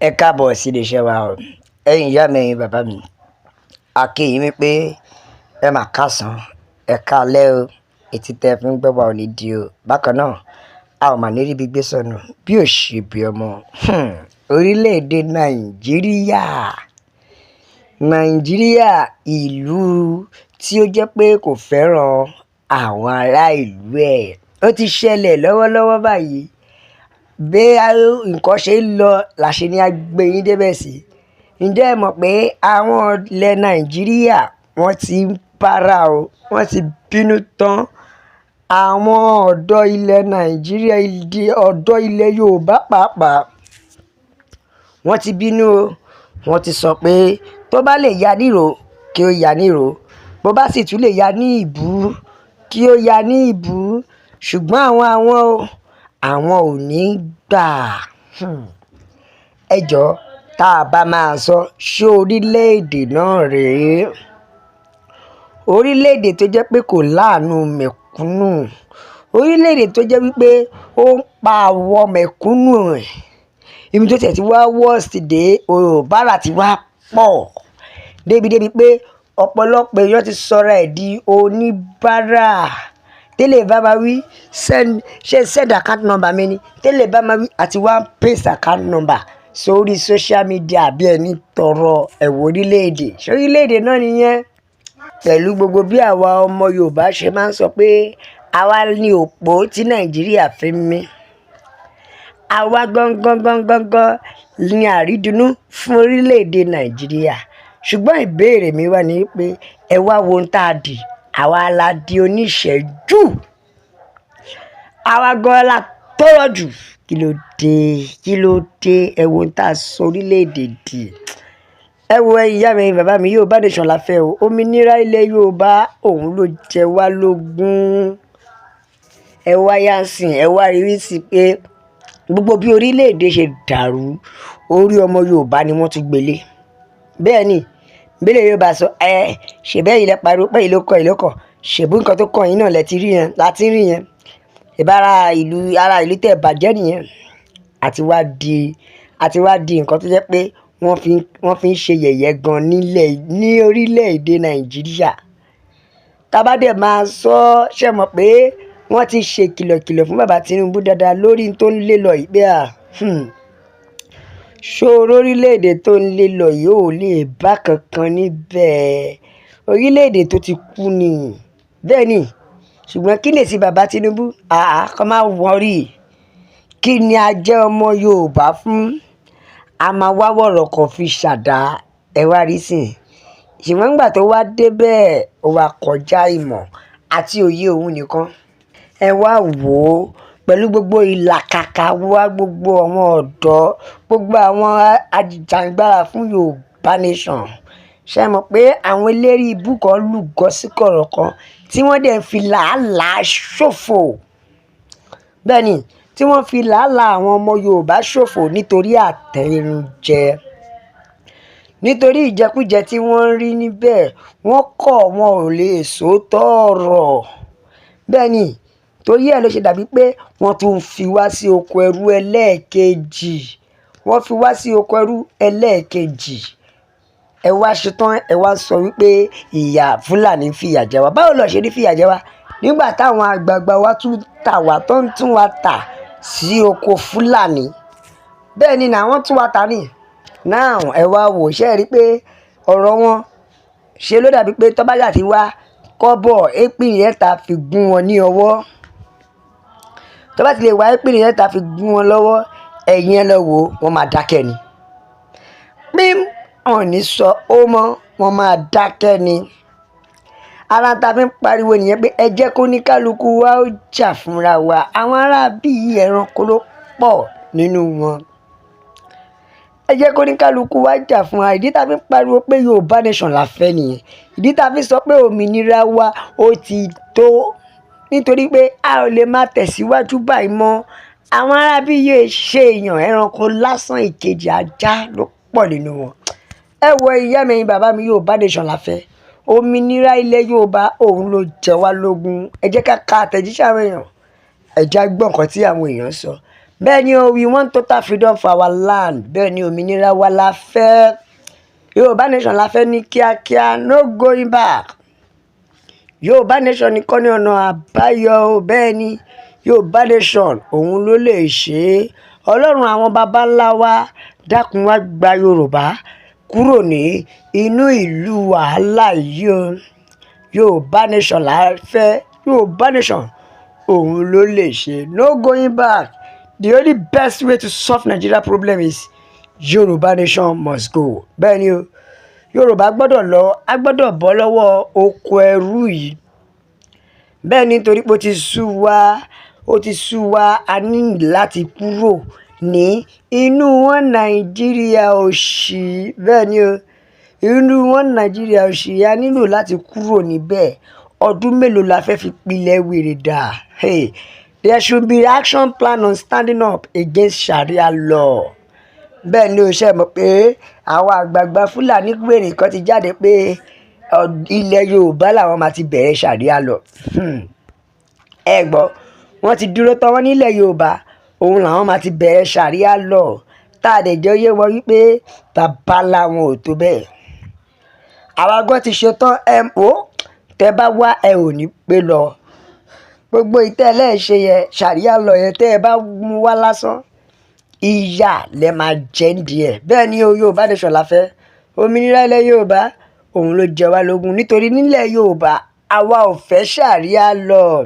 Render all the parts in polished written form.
Ẹ káàbọ̀ sí iléeṣẹ́ wa o. Ẹ̀yin ìyá mi, ẹ̀yin bàbá mi, a kí yín wípé ẹ máa káàsán, ẹ káalẹ́ o. Etí tẹ fi ń gbọ́ wa ò ní di o. Bákan náà, a ò mà ní ríbi gbé sọnù bí ò ṣe bí ọmọ. Orílẹ̀-èdè Nàìjíríà, Nàìjíríà ìlú tí ó jẹ́ pé kò fẹ́ràn àwọn ará ìlú ẹ̀. Ó ti ṣẹlẹ̀ lọ́wọ́lọ́wọ́ báyìí. Bí nǹkan ṣe ń lọ là ṣe ní a gbé yín dé bẹ̀ sí. Ǹjẹ́ ẹ mọ̀ pé àwọn ilẹ̀ Nàìjíríà wọ́n ti ń para o, wọ́n ti bínú tán. Àwọn ọ̀dọ́ ilẹ̀ Nàìjíríà, ọ̀dọ́ ilẹ̀ Yorùbá pàápàá, wọ́n ti bínú o. Wọ́n ti sọ pé tó bá lè ya níro kí ó ya níro, bó bá sì tún lè ya ní ìbú kí ó ya ní ìbú. Ṣùgbọ́n àwọn o, àwọn ò ní gbà. Ẹ jọ, tá a bá máa sọ, ṣé orílẹ̀-èdè náà rèé? Orílẹ̀-èdè tó jẹ́ pé kò láàánú mẹ̀kúnnù. Orílẹ̀-èdè tó jẹ́ wípé ó ń pa àwọn mẹ̀kúnnù ẹ̀. Ibi tó tiẹ̀ tí wá worst dé, báárà tí wá pọ̀. Débi débi pé ọ̀pọ̀lọpọ̀ èèyàn ti sọra ẹ̀ di oníbàárà. Tẹ́lẹ̀ bá máa wí, send, ṣé send account number mi ni? Tẹ́lẹ̀ bá máa wí, àti wá paste account number sórí social media bí ẹni tọrọ ẹ̀wọ̀ orílẹ̀-èdè. Ṣé orílẹ̀-èdè náà nìyẹn? Pẹ̀lú gbogbo bí àwa ọmọ Yorùbá ṣe máa ń sọ pé àwa ni òpó tí Nàìjíríà fi ń mí. Àwa gangan gangan gangan ni àrídùnnú fún orílẹ̀-èdè Nàìjíríà. Ṣùgbọ́n ìbéèrè mi wà ní pé ẹ wá wo ohun táa dì, àwa la di oníṣẹ́ jù. Àwa gan la tọrọ jù. Kí ló dé? Kí ló dé? Ẹ wo ohun tá a sọ orílẹ̀-èdè dì. Ẹ wo, ẹ̀yin ìyá mi, ẹ̀yin bàbá mi, Yorùbá nation la fẹ́ o. Òmìnira ilẹ̀ Yorùbá òun ló jẹ wá lógún. Ẹ wá yá sìn, ẹ wá rí sí pé gbogbo bí orílẹ̀-èdè ṣe dàrú, orí ọmọ Yorùbá ni wọ́n tún gbé lé. Bẹ́ẹ̀ ni, bí ilẹ̀ Yorùbá sọ, ẹ ṣe bẹ́ẹ̀ yìí lẹ pariwo pé ìlú kan, ìlú kan. Ṣèbí nǹkan tó kàn yín náà lẹ ti rí yẹn, la ti rí yẹn. Ìbá ara ìlú, ara ìlú tẹ̀ bàjẹ́ nìyẹn. Àti wá di nǹkan tó jẹ́ pé wọ́n fi ń ṣe yẹ̀yẹ́ gan nílẹ̀, ní orílẹ̀-èdè Nàìjíríà. Tá bá dẹ̀ máa sọ, ṣé ẹ mọ̀ pé wọ́n ti ṣe kìlọ̀kìlọ̀ fún bàbá Tinubu dáadáa lórí tó ń lé lọ yìí pé à, ṣó orílẹ̀-èdè tó ń lé lọ yìí ò lè bá kankan níbẹ̀. Orílẹ̀-èdè tó ti kú ni. Bẹ́ẹ̀ ni, ṣùgbọ́n kí lèsì bàbá Tinubu? Àá, kó má worry. Kí ni a jẹ́ ọmọ Yorùbá fún? A máa wá wọ̀rọ̀kọ̀ fi ṣàdá. Ẹ wá rí sìn. Ṣùgbọ́n nígbà tó wá dé bẹ́ẹ̀, ó wá kọjá ìmọ̀ àti òye òun nìkan. Ẹ wá wò ó pẹ̀lú gbogbo ìlàkàkà wa, gbogbo àwọn ọ̀dọ́, gbogbo àwọn ajìjàgbara fún Yorùbá nation. Ṣé ẹ mọ̀ pé àwọn eléri ibú kan lúgọ sí kọ̀rọ̀ kan tí wọ́n dẹ̀ fi làálàá ṣòfò? Bẹ́ẹ̀ ni, tí wọ́n fi làálàá àwọn ọmọ Yorùbá ṣòfò nítorí àtẹnujẹ. Nítorí ìjẹkújẹ tí wọ́n ń rí níbẹ̀, wọ́n kọ̀, wọ́n ò lè sòótọ́ ọ̀rọ̀. Bẹ́ẹ̀ ni, torí ẹ ló ṣe dàbí pé wọ́n tún fi wá sí oko ẹrú ẹlẹ́ẹ̀kejì. Wọ́n fi wá sí oko ẹrú ẹlẹ́ẹ̀kejì. Ẹ wá ṣetán, ẹ wá sọ wípé ìyà Fúlàní ń fìyà jẹ wá. Báwo lọ ṣe ní fìyà jẹ wá? Nígbà táwọn àgbààgbà wa tún tà wá, tó ń tún wa tà sí oko Fúlàní. Bẹ́ẹ̀ ni, àwọn tún wa tà ní. Now ẹ wá wò, ṣé ẹ rí pé ọ̀rọ̀ wọn ṣe ló dàbí pé tó bá yà tí wá kọ́bọ̀ épìrì ẹ̀ta fi gún wọn ní ọwọ́. Tó bá ti lè wá épìrì ẹ̀ta fi gún wọn lọ́wọ́, ẹ̀yin ẹ lọ wò, wọ́n máa dákẹ́ ni. Pím, wọ́n ò ní sọ ó mọ́, wọ́n máa dákẹ́ ni. Ara ta fi ń pariwo nìyẹn pé ẹ jẹ́ kó ní kálukú wa ó jà fúnra wa. Àwọn ará bí ẹranko ló pọ̀ nínú wọn. Ẹ jẹ́ kó ní kálukú wa jà fún wa. Ìdí ta fi ń pariwo pé Yorùbá nation la fẹ́ nìyẹn. Ìdí ta fi sọ pé òmìnira wa ó ti tó. Nítorí pé a ò lè máa tẹ̀síwájú báyìí mọ́. Àwọn ará bí yìí ṣe èèyàn, ẹranko lásán, ìkejì ajá ló pọ̀ nínú wọn. Ẹ wo, ìyá mi, ẹ̀yin bàbá mi, Yorùbá nation la fẹ́. Òmìnira ilẹ̀ Yorùbá òun ló jẹ wá lógún. Ẹ jẹ́ ká ka àtẹ̀jíṣẹ́ àwọn èèyàn. Ẹ jẹ́ á gbọ́ nǹkan tí àwọn èèyàn sọ. Bẹ́ẹ̀ ni o, we want total freedom for our land. Bẹ́ẹ̀ ni, òmìnira wa la fẹ́. Yorùbá nation la fẹ́ ní kíákíá, no going back. Yorùbá nation nìkan ní ọ̀nà àbáyọ o. Bẹ́ẹ̀ ni, Yorùbá nation òun ló lè ṣe é. Ọlọ́run àwọn baba ńlá wa, dákun, wá gba Yorùbá kúrò ní inú ìlú wàhálà yìí o. Yorùbá nation la fẹ́. Yorùbá nation òun ló lè ṣe, no going back. The only best way to solve Nigeria problem is Yorùbá nation must go. Bẹ́ẹ̀ ni o, Yorùbá gbọ́dọ̀ lọ, a gbọ́dọ̀ bọ́ lọ́wọ́ oko ẹrú yìí. Bẹ́ẹ̀ ni, nítorí pé ó ti sú wa, ó ti sú wa. A ní láti kúrò ní inú wọn Nàìjíríà òṣì. Bẹ́ẹ̀ ni o, inú wọn Nàìjíríà òṣì, a nílò láti kúrò níbẹ̀. Ọdún mélòó la fẹ́ fi pilẹ̀ wèrè dà? Hey, there should be action plan on standing up against Sharia law. Bẹ́ẹ̀ ni o, ṣe mọ̀ pé àwọn àgbààgbà Fúlàní wèrè kan ti jáde pé ilẹ̀ Yorùbá làwọn máa ti bẹ̀rẹ̀ Sharia law. Ẹ gbọ́, wọ́n ti dúró tán, wọ́n nílẹ̀ Yorùbá òun làwọn máa ti bẹ̀rẹ̀ Sharia law, tá a dẹ̀ jẹ́ yé wọn wípé bàbá làwọn ò tó bẹ́ẹ̀. Àwa gan ti ṣetán mo tẹ́ bá wá, ẹ ò ní pé lọ. Gbogbo ìtẹ́lẹ̀ ṣe yẹn, Sharia law yẹn, tẹ́ ẹ bá mú wá lásán, ìyà lẹ máa jẹ́ ń díẹ̀. Bẹ́ẹ̀ ni o, Yorùbá nation la fẹ́. Òmìnira ilẹ̀ Yorùbá òun ló jẹ wá lógún, nítorí nílẹ̀ Yorùbá, àwa ò fẹ́ Sharia law.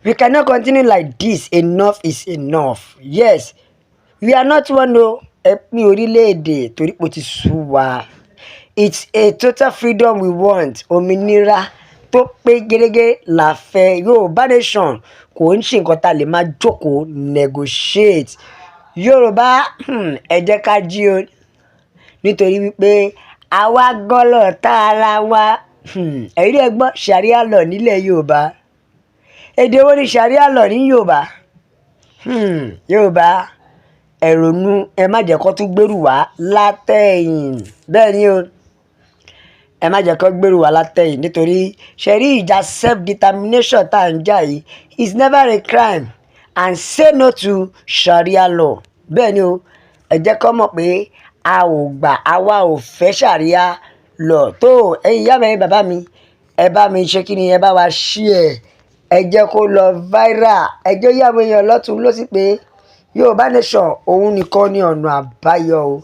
We cannot continue like this. Enough is enough. Yes, we are not one o. Ẹ pín orílẹ̀-èdè torí pé ó ti sú wa. It's a total freedom we want. Òmìnira tó pé gẹ́gẹ́ la fẹ́. Yorùbá nation kò ń ṣe nǹkan tá a lè máa jókòó negotiate. Yorùbá, ẹ jẹ́ ká jí o, nítorí wípé àwa gan lọ̀tá ara wa. Ẹ̀yin náà gbọ́, Sharia law nílẹ̀ Yorùbá. Èdè wo ni Sharia law ní Yorùbá? Yorùbá, ẹ ronú, ẹ má jẹ́ kó tún gbèrú wá látẹ̀yìn. Bẹ́ẹ̀ ni o, ẹ má jẹ́ kó gbèrú wá látẹ̀yìn, nítorí ṣe rí ìjà self determination tá à ń jà yìí is never a crime, and say no to Sharia law. Bẹ́ẹ̀ ni o, ẹ jẹ́ kó mọ̀ pé a ò gbà, àwa ò fẹ́ Sharia law. Tó ẹ̀yin ìyá mi, ẹ̀yin bàbá mi, ẹ bá mi ṣe kí ni, ẹ bá wa share, ẹ jẹ́ kó lọ viral, ẹ jẹ́ yá àwọn èèyàn lọ́tún lọ́sí pé Yorùbá nation òun nìkan ní ọ̀nà àbáyọ o.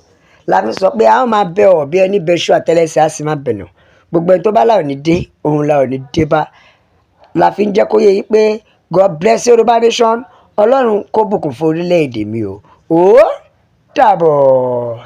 La fi sọ pé a ó máa bẹ ọ̀ bí ẹni bẹṣu, àtẹlẹsẹ̀ á sì máa bẹ̀nà. Gbogbo ẹni tó bá là ò ní dé, òun là ò ní dé bá. La fi ń jẹ́ kó yé yín pé God bless Yorùbá nation. Ọlọ́run kó bùkún fún orílẹ̀-èdè mi o. Ó dàbọ̀.